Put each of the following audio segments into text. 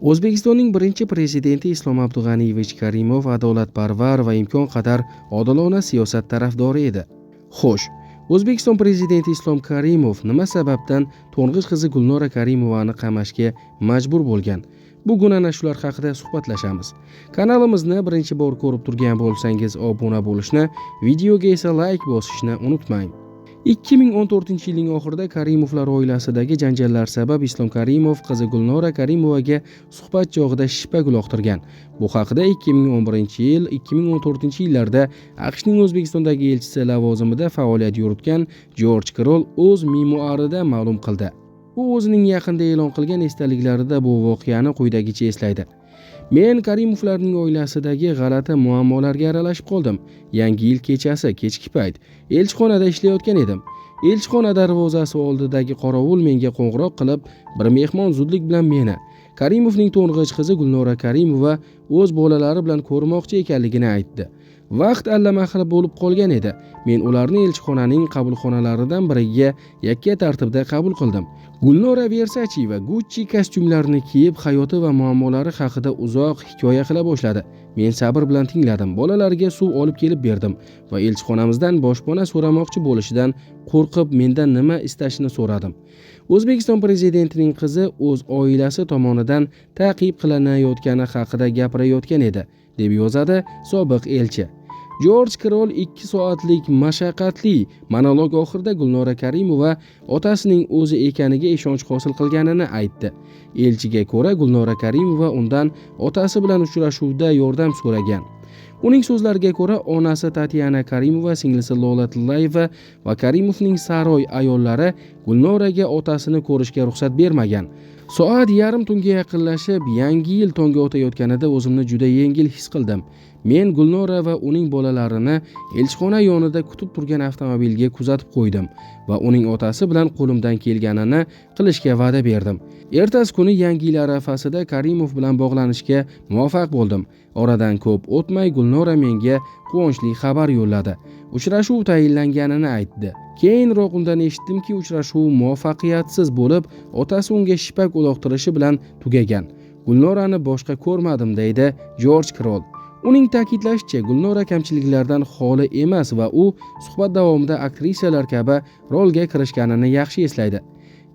O'zbekistonning birinchi prezidenti Islom Abdug'aniyevich Karimov adolatparvar va imkon qadar odilona siyosat tarafdori edi. Xo'sh, O'zbekiston prezidenti Islom Karimov nima sababdan to'ng'ich qizi Gulnora Karimovani qamashga majbur bo'lgan? Bugun ana shular haqida suhbatlashamiz. Kanalimizni birinchi bor ko'rib turgan bo'lsangiz, obuna bo'lishni, videoga esa layk bosishni unutmang. 2014-yilning oxirida Karimovlar oilasidagi janjallar sabab Islom Karimov qizi Gulnora Karimovaga suhbat chog'ida shippak uloqtirgan. Bu haqida 2011-yil, 2014-yillarda AQShning O'zbekistondagi elchisi lavozimida faoliyat yuritgan Jorj Krol o'z memuarida ma'lum qildi. U o'zining yaqinda e'lon qilgan esdaliklarida bu voqeani quyidagicha eslaydi. Men Karimovlarning oilasidagi g'alati muammolarga aralashib qoldim. Yangi yil kechasi, kechki payt elchixonada ishlayotgan edim. Elchixona darvozasi oldidagi qorovul menga qo'ng'iroq qilib, bir mehmon zudlik bilan meni, Karimovning to'ng'ich qizi Gulnora Karimova o'z bolalari bilan ko'rmoqchi ekanligini aytdi. Vaqt allamahal bo'lib qolgan edi. Men ularni elchixonaning qabulxonalaridan biriga yakka tartibda qabul qildim. Gulnora Versace va Gucci kostyumlarini kiyib, hayoti va muammolari haqida uzoq hikoya qila boshladi. Men sabr bilan tingladim. Bolalarga suv olib kelib berdim va elchixonamizdan boshpana so'ramoqchi bo'lishidan qo'rqib, mendan nima istashini so'radim. O'zbekiston prezidentining qizi o'z oilasi tomonidan ta'qib qilinayotgani haqida gapirayotgan edi, deb yozadi sobiq elchi. Jorj Krol 2 soatlik mashaqqatli monolog oxirida Gulnora Karimova otasining o'zi ekaniga ishonch hosil qilganini aytdi. Elchiga ko'ra, Gulnora Karimova undan otasi bilan uchrashuvda yordam so'ragan. Uning so'zlariga ko'ra, onasi Tatyana Karimova, singlisi Lola Tillayeva va Karimovning saroy ayollari Gulnoraga otasini ko'rishga ruxsat bermagan. Soat yarim tunga yaqinlashib, yangi yil tongi otayotganida o'zimni juda yengil his qildim. Men Gulnora va uning bolalarini elchixona yonida kutib turgan avtomobilga kuzatib qo'ydim va uning otasi bilan qo'limdan kelganini qilishga va'da berdim. Ertasi kuni yangi yil arafasida Karimov bilan bog'lanishga muvaffaq bo'ldim. Oradan ko'p o'tmay Gulnora menga quvonchli xabar yo'lladi. Uchrashuv tayinlanganini aytdi. Keyinroq undan eshitdimki, uchrashuv muvaffaqiyatsiz bo'lib, otasi unga shipak uloqtirishi bilan tugagan. Gulnorani boshqa ko'rmadim, deydi Jorj Krol. Uning ta'kidlashicha, Gulnora kamchiliklardan xoli emas va u suhbat davomida aktrisalar kabi rolga kirishganini yaxshi eslaydi.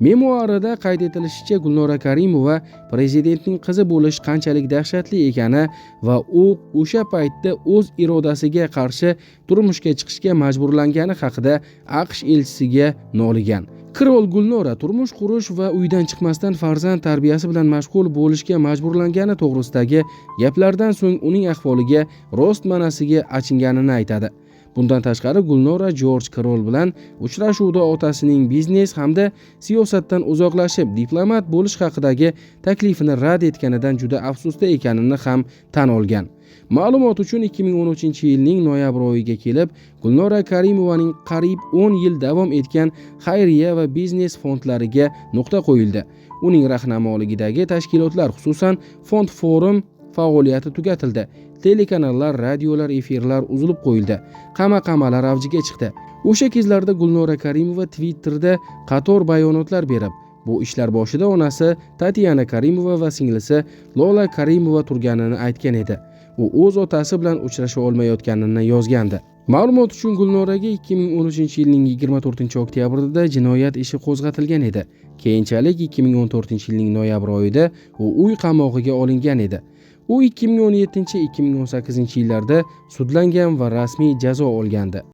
Memuarida qayd etilishicha, Gulnora Karimova prezidentning qizi bo'lish qanchalik dahshatli ekani va u o'sha paytda o'z irodasiga qarshi turmushga chiqishga majburlangani haqida AQSh elchisiga noligan. Krol Gulnora turmush qurish va uydan chiqmasdan farzand tarbiyasi bilan mashg'ul bo'lishga majburlangani to'g'risidagi gaplardan so'ng uning ahvoliga rost ma'nosiga achinganini aytadi. Bundan tashqari, Gulnora Jorj Krol bilan uchrashuvda otasining biznes hamda siyosatdan uzoqlashib, diplomat bo'lish haqidagi taklifini rad etganidan juda afsusda ekanini ham tan olgan. Ma'lumot uchun, 2013-yilning noyabr oyiga kelib, Gulnora Karimovaning qariyb 10 yil davom etgan xayriya va biznes fondlariga nuqta qo'yildi. Uning rahnamoligidagi tashkilotlar, xususan Fond Forum faoliyati tugatildi. Telekanallar, radiolar, efirlar uzilib qo'yildi. Qamaqamalar avjiga chiqdi. O'sha kezlarda Gulnora Karimova Twitterda qator bayonotlar berib, bu ishlar boshida onasi Tatyana Karimova va singlisi Lola Karimova turganini aytgan edi. U o'z otasi bilan uchrasha olmayotganini yozgandi. Ma'lumot uchun, Gulnoraga 2013-yilning 24-oktyabrida jinoyat ishi qo'zg'atilgan edi. Keyinchalik 2014-yilning noyabr oyida u uy qamog'iga olingan edi. U 2017-2018 yillarda sudlangan va rasmiy jazo olgandi.